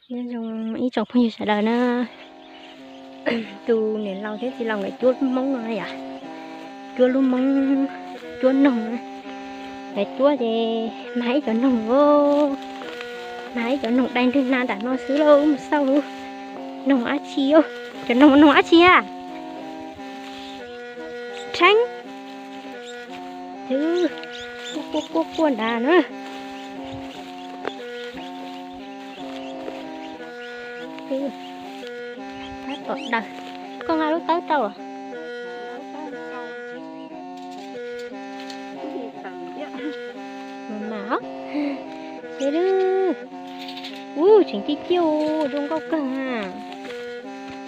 Nyob zoo ib tsoom phooj ywg sawv daws na, tus niam laus thiab txiv laus nkawd cuab lub moob no na yom, cuab lub moob, cuab noog na. Nkawd cuab ces mag ib cov noog, mag ib cov noog dai ntwg hnav nram no xwb lauj, mus xauj lub noog dab tsi, cov noog, noog dab tsi a? Rheeb. Kuaj kuaj kuaj nrad na. Tab tom daws. Koj nqa lub tawb rau. Mas mas os. Ub, tseem ciaj ciaj, zoo nkauj kawg.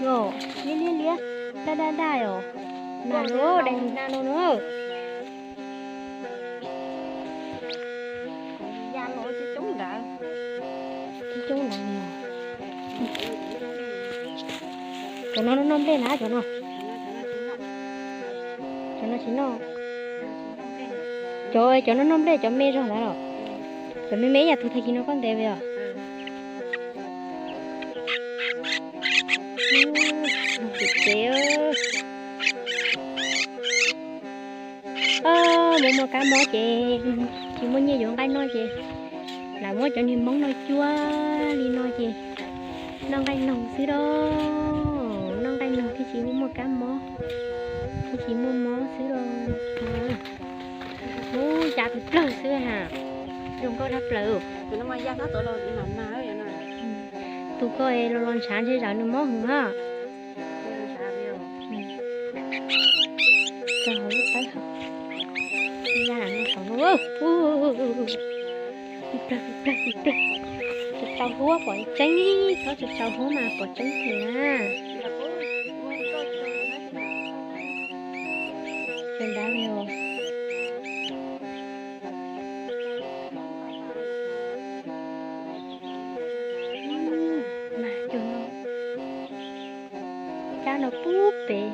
Yog liab liab liab, daj daj daj os. Mas los dai na no na. Coob coob ntawd. Cov no noj nplej na cov no. Cov no tsis noj. Cov, cov no noj nplej cov me zog ntawd los? Cov me me ib yam tus tag kis no koj ntes os. Mus muag kab mob ces tsis muaj nyiaj yuav nqaij noj ces lam muab cov niag hmoob no cuab li no ces noj nqaij noog xwb lauj. Noj nqaij noog thiaj tsis muaj kab mob, thiaj tsis muaj mob xwb lauj. Ub, ya pes plawg xwb ha. Zoo nkauj tshaj plaws. Tus koj los los ntshav ntshe zawv nws mob heev ha. Tso hauv lub tawb hauv. Ya lam no saum no. Pes plawg pes plawg pes plawg. Tsaus tsaus huab pom tseeb, txhob tsaus tsaus huab mas pom tseeb tiag na. Sawv ntawd li os. Mas cov no, cab no pub pem.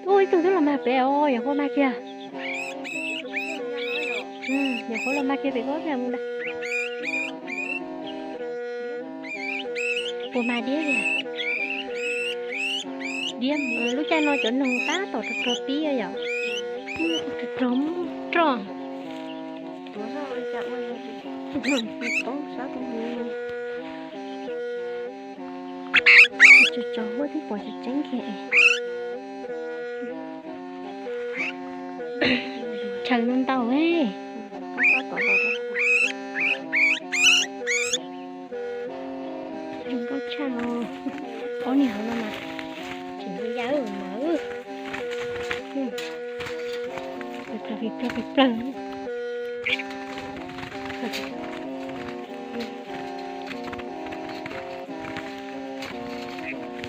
Ub, ib tug twb los mag pem os, yog qhuav mag kiag. Yog qhuav los mag kiag pem koj mus da. Puas mag diab li? Diab, lub caij no cov noog tab tom rog rog pib yom. Rog rog muj roj. Tsaus tsaus huab twb pom tseeb tseeb kiag. Tshaw no ntau. Zoo nkauj tshaj os. Ob niag hauv no mas tseem ya mawv. Pes plawg pes plawg pes plawg.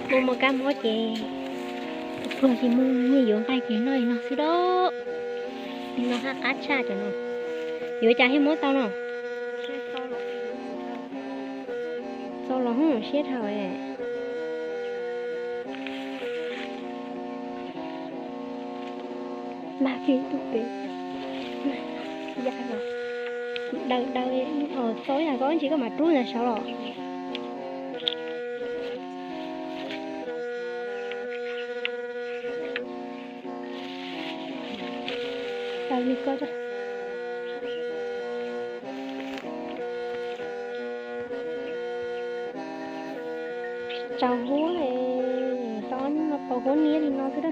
Muaj muaj kab mob ces pluag ces muaj nyiaj yuav nqaij ces noj li no xwb lauj. Li no haj qab tshaj cov no. Yuav cas thiaj muab tau no? Txo los siab dhau. Mag kiag ib tug pem. Ya los daws daws, txo ib yam ko ntsis koj mam rub ntawd saud los. Daws li ko. Tsaus huab, tau ob hnub no tau huab niab li no xwb a.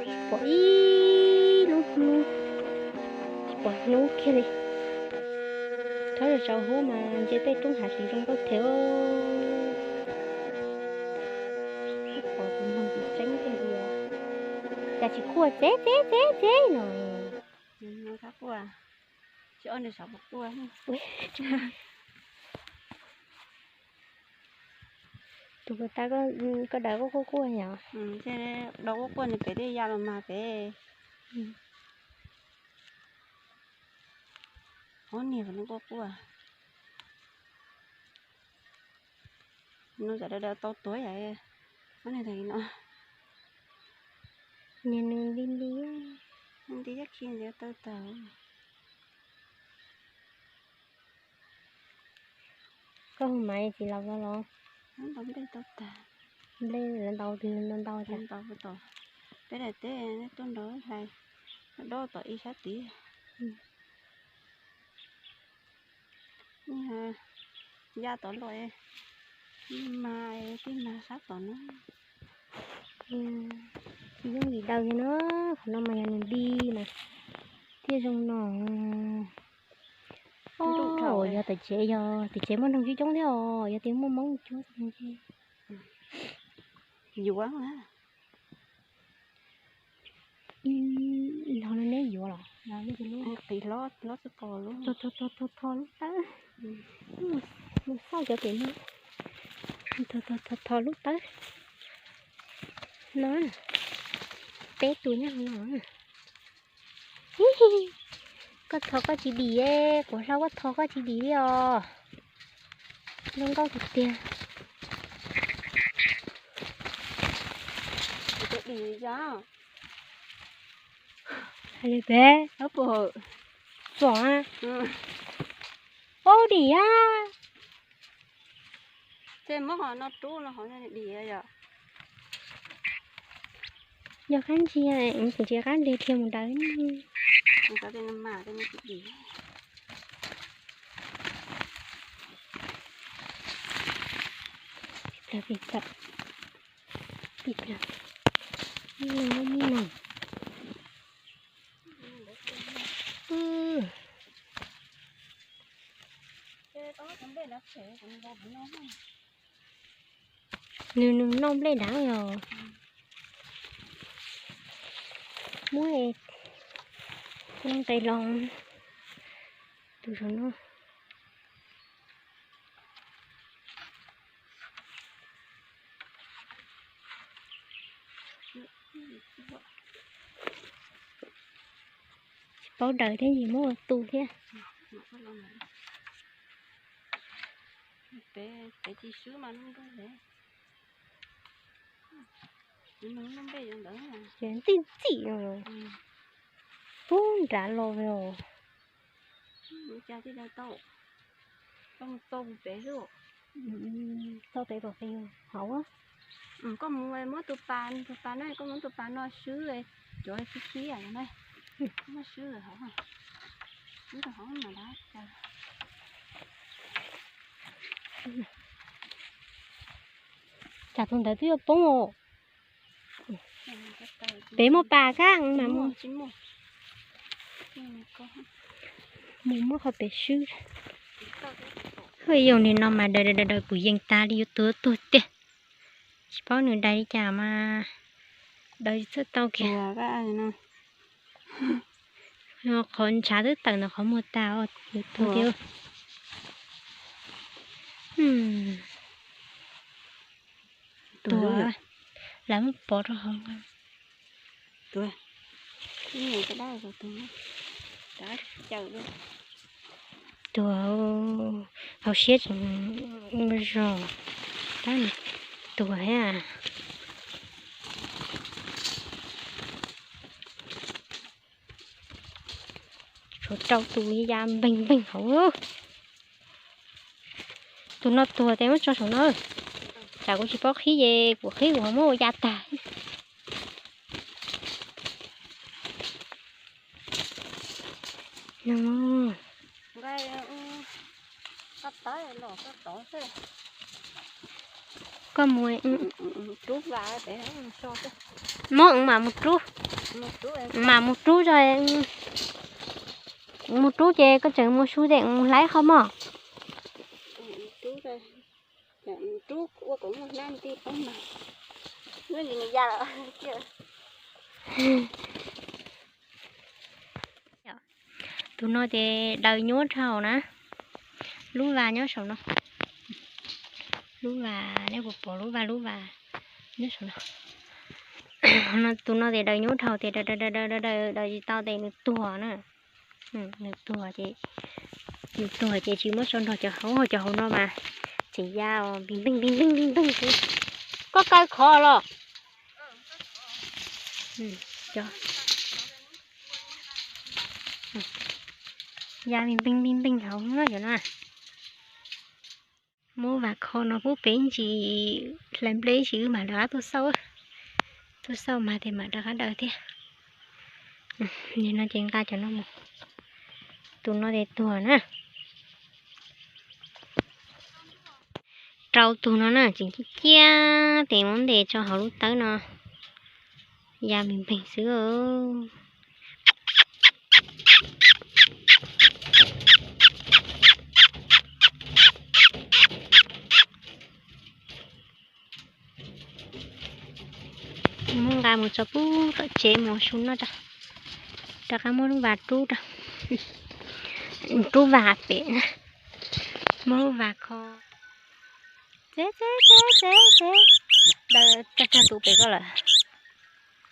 Tsis pom ib lub hnub, tsis pom hnub kiag li. Thaum tsaus huab mas nce tej roob hav tid zoo nkauj thiab. Pom tus noog tseem tseeb tiag tiag. Cas tsis quaj txev txev txev txev no. Tsis ob nws sav puas quaj. Tus puas tas koj daws quaj quaj quaj yom? Daws quaj quaj nws pem tej ya los mas pem. Ob niag no quaj quaj. No tam daws daws tau tuav yam, ob niag tag kis no. Niag nws nti nti, nti ib khi ntxiv tau tag. Koj hu Maiv tsis los los? Ntaus nplej tau tag. Nplej lawv ntaus twg ntau ntau cas? Ntaus tom peb daim teb tuaj nrog hlais, dob tom ib sab tid. Ya tom luaj, tij mag tij mag sab tom no. Tsis yooj yim daws li no, qhov no mas yog nws li na, thiaj zoo no. Yog tom tsev, yog tom tsev muaj nroog coob coob thiab os, yog tias muaj Hmoob cuab ces yuav. Ib no neb yuav los? Qis hlob, hlob xwb pos lub. Tho lub tawb. Mus xauj cov pem no. Tho lub tawb. No, peb tus nyob no. Koj tho koj tsis dim, kuv hlau koj tho koj tsis dim li os. Zoo nkauj tiag tiag. Dim os. Hais li peb. Txom a. Ub, dim a. Tej muab qhov no rub no qhov dim yom. Yog qab ntsia, kuv ntsia qab ntsia dhia mus dawv. Pib plawg, pib plawg. Ib leeg muaj muaj neeg. Nws, nws noj nplej dav yog. Muab, muab nqe los tus saum no. Tsis paub daws thiab, yus muab ua tu thiab. Peb tsis swb mas nruj nruj. Ces ntij ntxim no, pub nrad los os. Cas tij daws tau, tau mus tau pem xwb. Tau pem kom pem hauv. Koj mus muab tus pas, tus pas na, koj muab tus pas no swb, cov xib xib na, muab swb hauv, swb rau hauv mas dab. Cas tus ntawd twb yuav poob os. Pem muaj pas kab mas mus, mus muab qhov pem swb. Hwj, yog nim no mas daws daws daws daws kuv yees tas li, yuav tuag tuag tiag. Tsis paub nws daws li cas mas daws txhawj tau kiag. Qhov ntshav twb tawm ntawm qhov muag tas, yuav tuag tiag. Tuag, lawv muab pov rau hauv. Tuag, hauv siab tseem zog, tab tuag thiab. Tshuav rau tus ya npeeg npeeg hauv. Tus no tuag tes muab tso saum no. Tsam kuv tsis paub qhib ces kuv qhib kuv ho muab ua ya tag. Koj mus, muab mam mus rub, mam mus rub tso. Mus rub ces koj tseem mus su ces mus hlais qhov mog. Tus no ces daws nyuaj dhau na. Lub vas nyob saum no. Lub vas, nej puas pom lub vas, lub vas nyob saum no. Tus no ces daws nyuaj dhau ces daws daws daws daws daws tsis tau ces nws tuag na. Nws tuag ces, nws tuag ces tsis muab tso nrog cov hauv, cov hauv no mas tseem ya npeeg npeeg npeeg npeeg xwb. Koj kaw khov los? Ya npeeg npeeg npeeg npeeg hauv no cov no. Muab vas kho no pub pem ntsis, hlais nplej ib sim wb mam rov qab tuaj xauj. Tuaj xauj mas tes mam rov qab daws thiab. Nim no ces nqa cov no mus. Tus no tes tuag na. Rau tus no na, tseem ciaj ciaj tes muab ntes tso hauv lub tawb no, ya npeeg npeeg xwb. Muab nqa mus tso pub tom tsev mus su noj tso. Rov qab muab lub vas rub rau, rub vas pem na. Muab lub vas kho. Txeb txeb txeb txeb txeb. Daws rag rag tus pem koj lawm.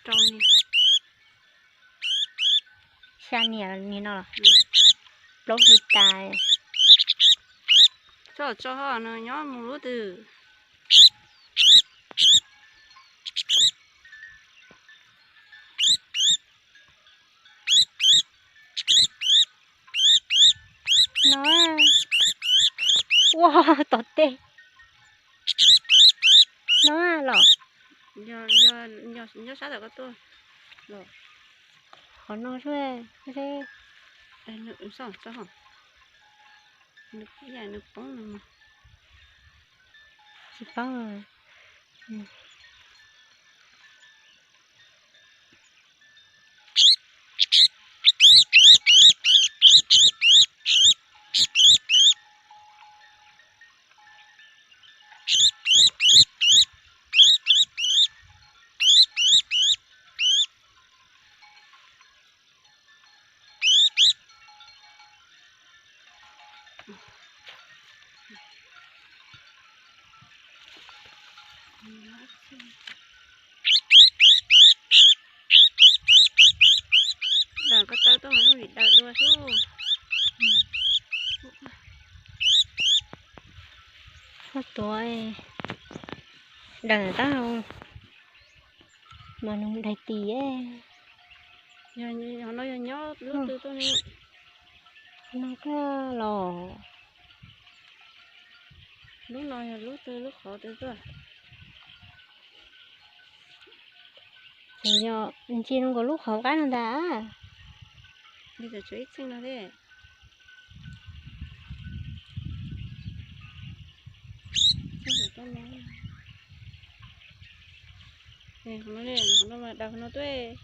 Rau niag, xya niag niag no los? Plaub hli tas. Tso tso ho nws nyob mus lub twg. No, ua tom tej no los? Nyob sab tom koj tuaj. Qhov no seb, nws poob no, tsis poob. Daws koj tawb tuaj mas zoo li daws dua xwb. Tuav, daws taub hau mas nws daig tis. Qhov no yog nyob lub twg tuaj no? Qhov no koj los, lub no yog lub twg lub qhov twg tuaj? Ces yog ntsia zoo nkaus lub qhov qab no ntag. Li tam tshuav ib txheej no thiab. Qhov no, qhov no mas daws qhov no tuaj.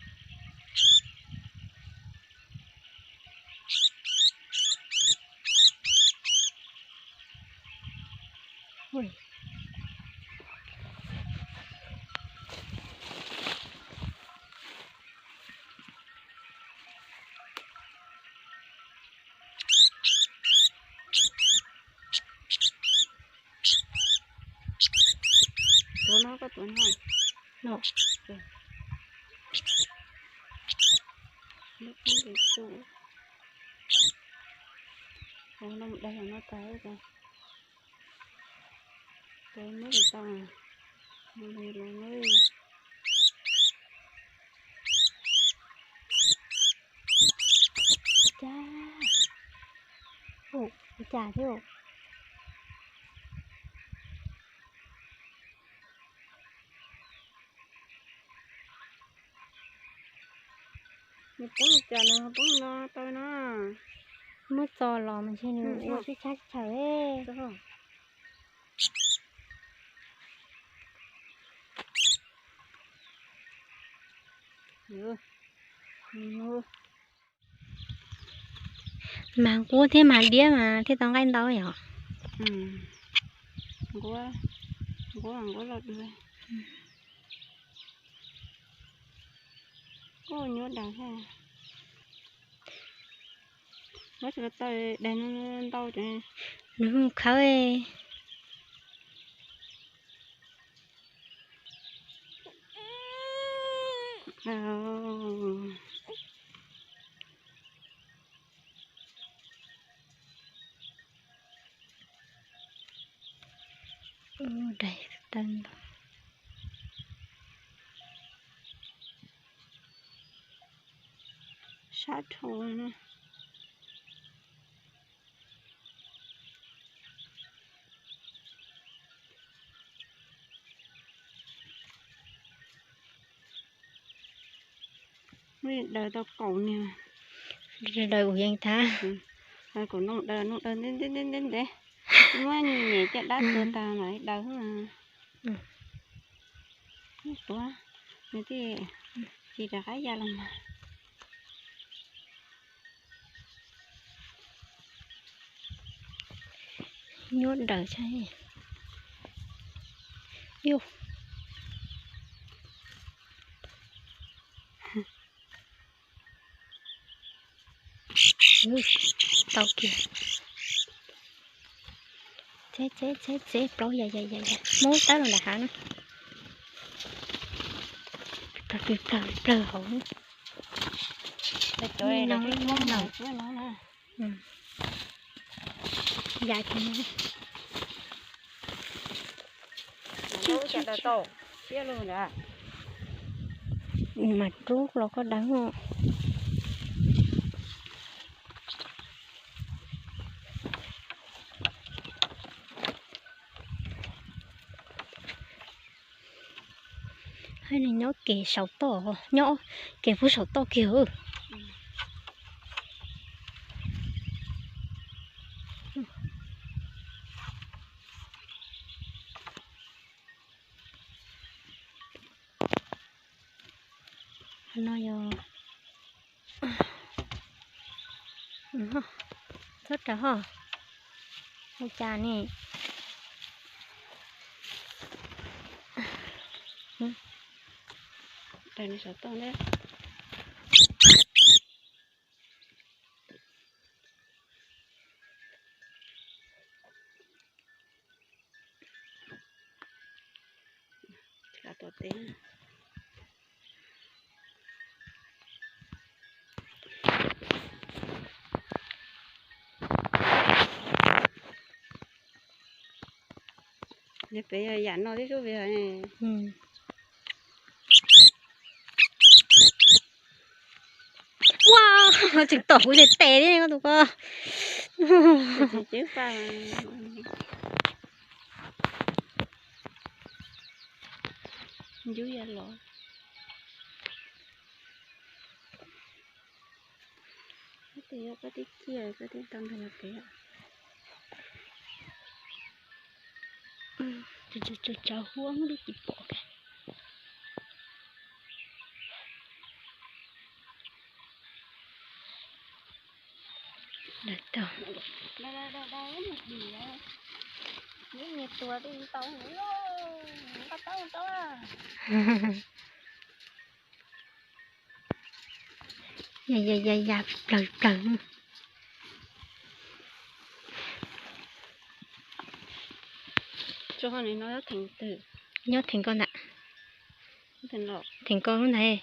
Tuav no, koj tuav no. No. Lub koob tes tu. Ov, no mus daig no tas. Tuav muab tes tau. Mus los. Cas, ua cas thiab? Nws poob li cas nws ho poob no tau no. Muab txo los mas ntshe nws ua tshab tshab chaw. Mas nquab thiab mas diab mas thiaj tau nqaij ntau yom. Nquab, nquab, nquab los dua. Kuj nyuaj dag thiab. Muab tsis ko taw dag ntau ces nws mus khawb. Ub, daig tawg ntau. Sab dhau na. Daws tau kaum niag. Daws ua yeej tag. Kaum no daws, no daws ntev ntev ntev ntev. Muab nyem caj dab tua tag mam daws. Tuav, nws thiaj tsis rov qab ya los mas. Nyuaj daws thiab. Yus. Tau kiag. Txeb txeb txeb txeb plaub ya ya ya ya, muab tawb los nram hav na. Plawg plawg plawg hauv. Ya ces mas rub los koj deev. Hais nws nyob kev saum toj, nyob kev puag saum toj kiag. No yog txhob raws ho, ua cas ne. Raws nws saum toj na. Peb yam no tib sub peb. Ua, tseem tom kuv tes tes thiab koj tus ko. Ncub ya los. Koj twb ciaj koj twb tau nrog pem. Tsav huab twb tsis pom kiag. Daws tau. Ya ya ya ya, plawg plawg. Nyob theem koj ntag. Theem koj lub ntag.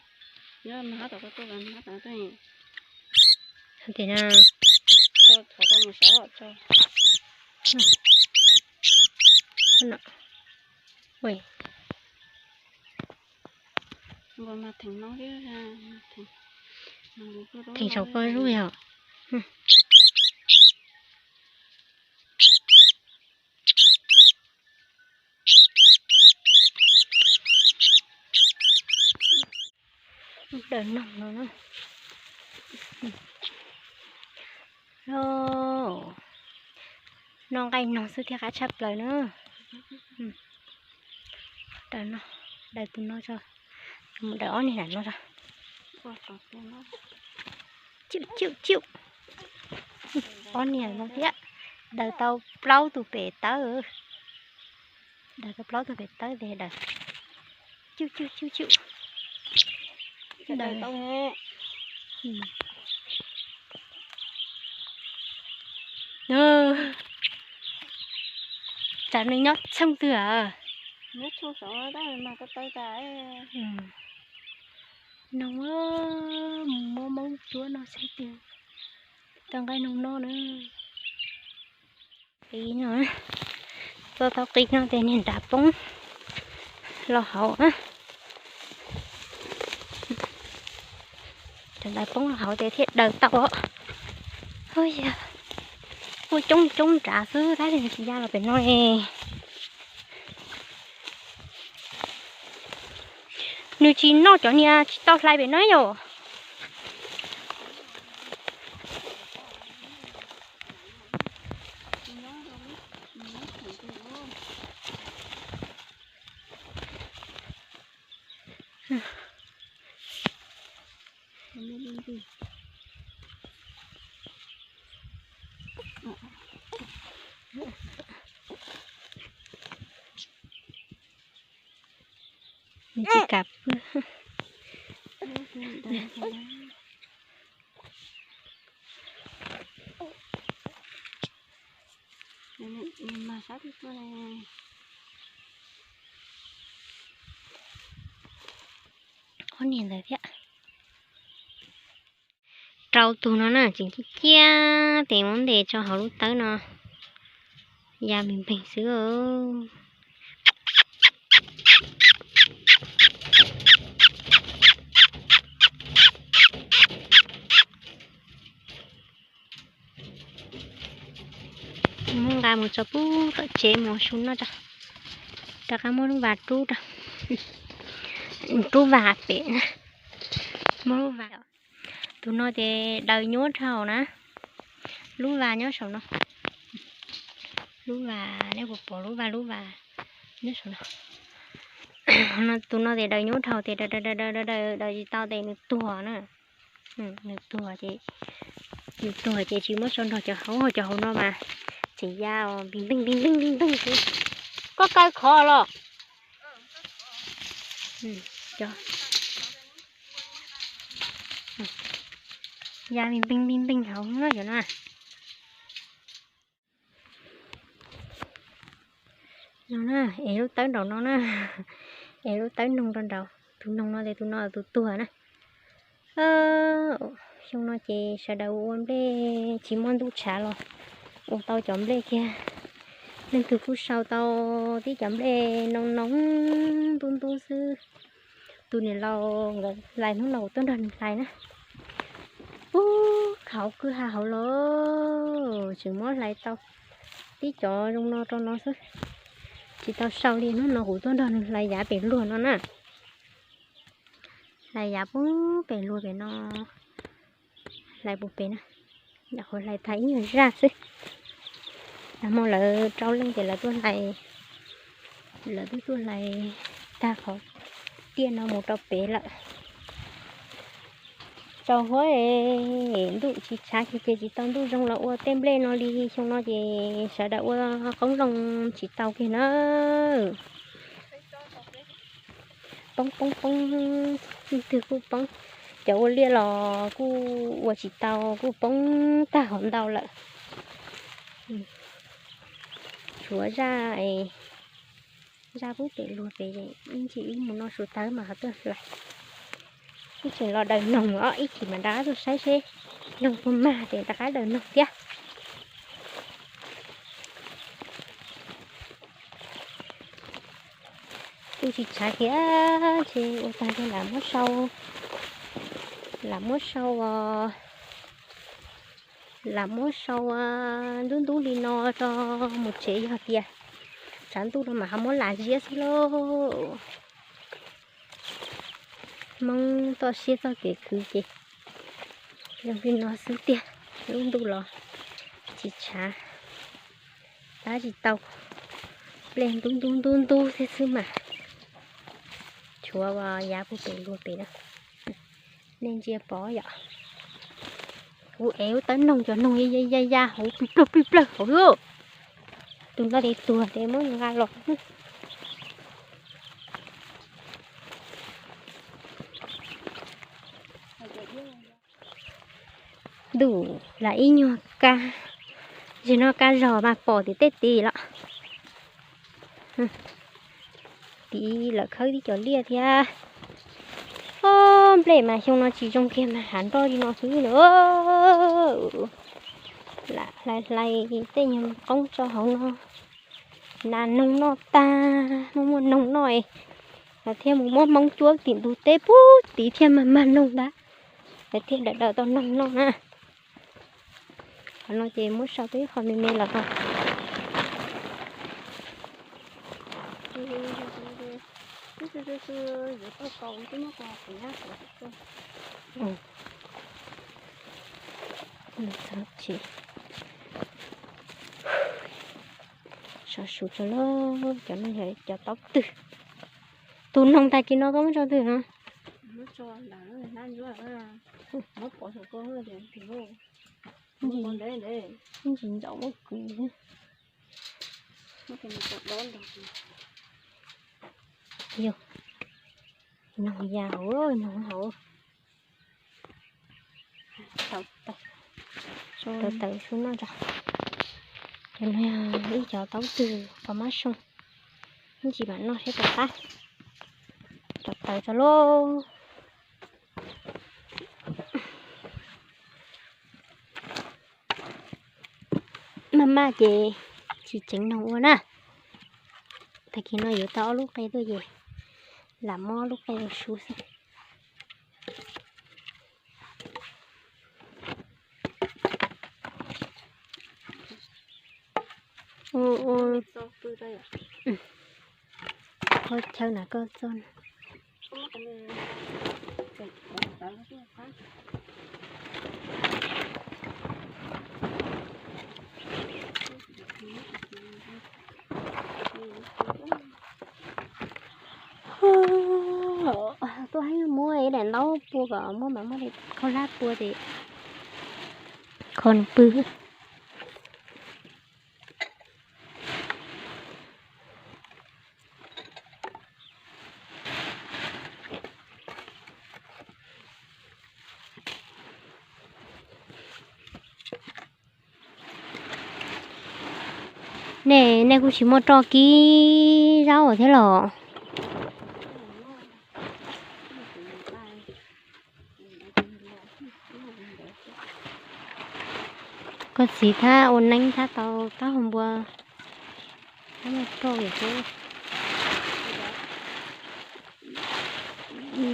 Tim na. Theem saum koj lub yog. Daws noog no na. Noj nqaij noog xwb thiaj qab tshaj plaws na. Daws no, daws tus no tso, mus daws ob niag nram no tso. Ciu ciu ciu. Ob niag no thiab, daws tau plaub tus pem tawb. Daws tau plaub tus pem tawb tes daws. Ciu ciu ciu ciu. Tsam nws nyob tshooj twg a? Noog, mus muab Hmoob cuab no saib twg tau nqaij noog noj na. Qis no, txo tau qis no ces niag nrad poob los hauv. Cov nrad poob los hauv ces thiaj daws tau. Ua yog ua coob coob nrad xwb tab sis nws tsis ya los pem no li. Nws tsis noj cov niag tsis tau hlais pem no yom. Nws tsis kam pw. Ob niag ntawd thiab. Rau tus no na, tseem ciaj ciaj tes muab ntes tso hauv lub tawb no, ya npeeg npeeg xwb. Muab nqa mus tso pub tom tsev mus su noj tso. Rov qab muab lub vas rub rau, rub vas pem na. Muab lub vas, tus no ces daws nyuaj dhau na. Lub vas nyob saum no. Lub vas, nej puas pom lub vas, lub vas nyob saum no. Tus no ces daws nyuaj dhau ces daws daws daws daws daws tsis tau ces nws tuag na. Nws tuag ces, nws tuag ces tsis muab tso nrog cov hauv, cov hauv no mas tseem ya npeeg npeeg npeeg npeeg xwb. Koj kaw khov los? Ya npeeg npeeg npeeg npeeg hauv no cov no. No na, es lub tawb nraum no na, es lub tawb noog rau nraud. Tus noog no ces tus no tus tuag na. Xyoo no ces sawv daws ua nplej tsis muaj ntuj tshav los ua tau cov nplej kiag. Leej twg kuj sau tau tib cov nplej noo noo ntub ntub xwb. Tus niam laus nkawd hlais hnub no kuv tuaj nrog nws hlais na. Ub, qhov kwj ha hauv los tseem muab hlais tau tib cov zoo no rau no xwb. Tsis tau sau li, hnub no kuv tuaj nrog nws hlais yav pem luag no na. Hlais yav pem luag pem no, hlais puag pem na, nyuam qhuav hlais tag ib nyuag zaj xwb. Nag hmo lawv rau leej ces lawv tuaj hlais, lawv twb tuaj hlais tag qhov tiaj no mus rau pem lawm. Tsaus huab es ntuj tsis tshav kiag ces tsis tau ntuj zoo los ua tej nplej no li. Xyoo no ces sawv daws ua qoob loo tsis tau kiag na. Poob poob poob, leej twg kuj poob. Cov ua liaj los kuj ua tsis tau, kuj poob tag hauv ntau lawm. Tshuav zaj, zaj pub pem luag pem, ib ntsis wb mus noj su tawb mas ho tuaj hlais. Wb tseem los daws noog os, ib chim mam rov qab tuaj saib seb noog puas mag ces rov qab daws noog thiab. Kuj tsis tshav kiag, ntshe ua tag ces lam muab sau, lam muab sau, lam muab sau ntub ntub li no rau mus tsev, yog tias tshav ntuj no mas ho muab lam ziab xwb lauj. Hmoob txoj siab txoj kev khwv ces zoo li no xwb tiag, lub ntuj los tsis tshav, tab tsis tau, nplej ntub ntub ntub ntub thiab xwb mas. Tshuav yav pub pem luag pem na, nej ntsia pom yom. Kuv ev lub tawb noog, cov noog ya ya ya hauv plig plawg plig plawg hauv xwb. Tus no ces tuag ces muab nqa los. Ntuj lam ib nyuag kab, zim no kab zog mas pom tim tej tid los. Tid lawm khawb tib cov liaj thiab. Ob, nplej mas xyoo no tsis zoo kiag mas hav nroj li no xwb na. Lam hlais hlais tej nyuag qoob tso hauv no. Nas noog noj tag, muaj muaj noog noj es lawv thiaj mus muab hmoob cuab tim ntug teb pub tid thiaj mag mag noog ntag. Lawv thiaj daws daws tau noog noj na. Qhov no ces muab sau tau ib qho me me los no. Sau su tso lauj, cov no yog cov taub twg? Tus noog tag kis no koj muab tso twg no? Ntsis ntsaum muab kwv. Yog, noog ya hauv, noog hauv. Tawv tawv xwb noj tso. Cov no yog ib cov taub twg qhov mab soo, ib ntsis mam noj saib puas qab. Tawv tawv tso lauj. Maj maj ces tsis tseev noog ua na. Tag kis no yuav tau ob lub qe tuaj ces lam muab ob lub qe ua su xwb. Ua, ua, qhov chaw na koj txog na. Tuaj muab ib daim ntaub pua kom muab mas muab khaub hlab pua ces kho nws pw. Nej, nej kuj tsis muaj roj kib zaub thiab los? Koj txiv thab ua neeb thab tau taub hau npua, thab muaj roj xwb.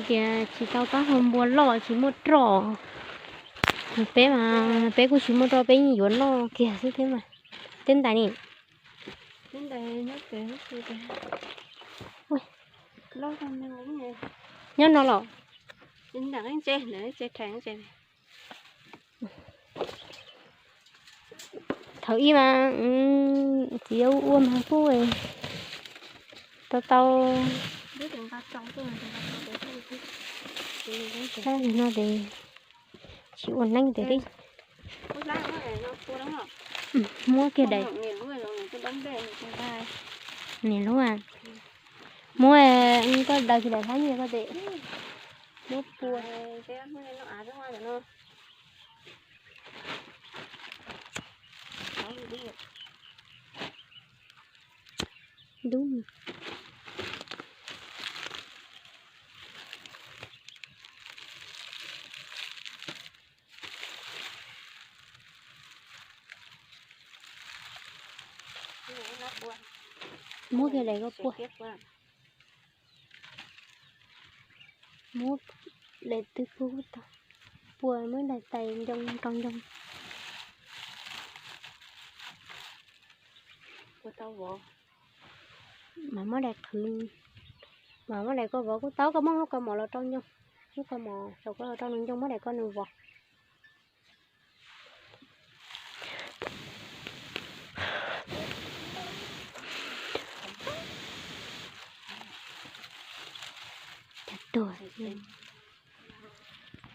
Tias tsis tau taub hau npua loj tsis muaj roj. Peb mas peb kuj tsis muaj roj, peb yeej yuav noj kiag xwb thiab mas. Teb ntais ni. Nyob no los? Thaum ub mas txiv ua mas kuj tau tau. Tab sis no ces tsis ua neeb tiag li. Muab kiag daim niam lub, muab koj daws kiag daim hlab nyiaj koj tes muab pua. Dub. Muab kiag daim koj pua. Muab daim twg pua kuj tau. Pua muab daim tais ncoo rau ncoo. Mas muab daim qhwv, mas muab daim koj vov kuj tau, koj muab lub kaus mom los rau ncoo. Lub kaus mom saum koj los rau nws ncoo, muab daim koj nws vov. Cas tuag xwb.